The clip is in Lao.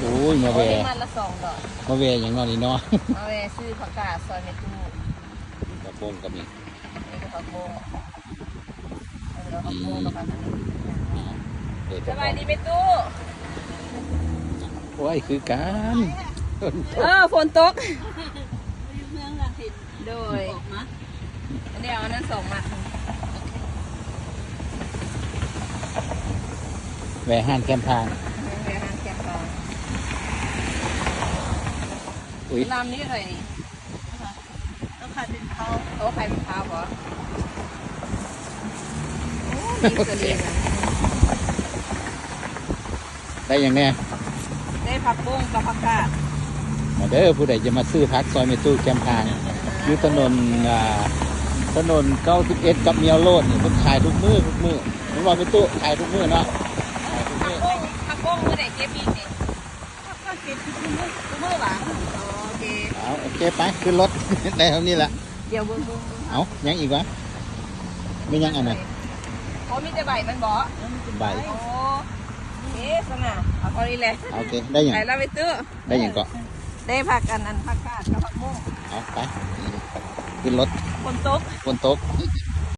ໂອ້ຍ ມາແວ່ ໂອ້ຍ ມັດລະສອງດອກ ມາແວ່ຫຍັງເນາະນີ້ເນາະ? ມາແວ່ຊື້ຜັກກາດຊອຍແມ່ຕູ້. ຜັກບົ້ງກໍມີ ນີ້ກໍຜັກບົ້ງ ເອີ ເອົາຜັກບົ້ງກັບອັນນັ້ນ. ສະບາຍດີແມ່ຕູ້. ໂອ້ຍ ຄືກັນ ເອີ ຝົນຕົກ. ໂດຍ ອັນດຽວ ອັນນັ້ນສອງມັດ. ແວ່ຮ້ານແຄມທາງ ແວ່ຮ້ານແຄມທາງ. ອຸ້ຍ ລຳນີ້ເທົ່າໃດນີ້? ເຮົາຂາຍເປັນເພົາ. ໂອ້ ຂາຍເປັນເພົາບໍ? ໂອ້ ມີສະເລນະ. ໄດ້ຫຍັງແດ່? ໄດ້ຜັກບົ້ງກັບຜັກກາດ. ມາເດີ ຜູ້ໃດຈະມາຊື້ຜັກຊອຍແມ່ຕູ້ແຄມທາງ ຢູ່ຖະໜົນ ອ່າ ຖະໜົນເກົ້າສິບເອັດກັບມຽວໂລດນີ້ ເພິ່ນຂາຍທຸກມື້ ທຸກມື້. ແມ່ນບໍ່ແມ່ຕູ້? ຂາຍທຸກມື້ເນາະ ຂາຍທຸກມື້. ຜັກບົ້ງ ຜັກບົ້ງມື້ໃດເກັບອີກນີ້? ເກັບທຸກມື້ ທຸກມື້ຫວາ? ອໍ ໂອເຄ ເອົາ ໂອເຄ ໄປຂຶ້ນລົດ ໄດ້ເທົ່ານີ້ລະ. ດຽວເບິ່ງ ເບິ່ງ ເບິ່ງ. ເອົ້າ ຍັງອີກຫວາ? ມີຫຍັງອັນນັ້ນ? ອໍ ມີແຕ່ໃບມັນບໍ? ເອີ ມີແຕ່ໃບ. ໃບ. ໂອ້ ເອ ຊັ້ນນະ ເອົາເທົ່ານີ້ແຫຼະ. ໂອເຄ ໄດ້ຫຍັງ? ໄປລະແມ່ຕູ້. ໄດ້ຫຍັງເກາະ? ໄດ້ຜັກອັນນັ້ນ ຜັກກາດກັບຜັກບົ້ງ. ເອົາ ໄປ ຂຶ້ນລົດ. ຝົນຕົກ ຝົນຕົກ.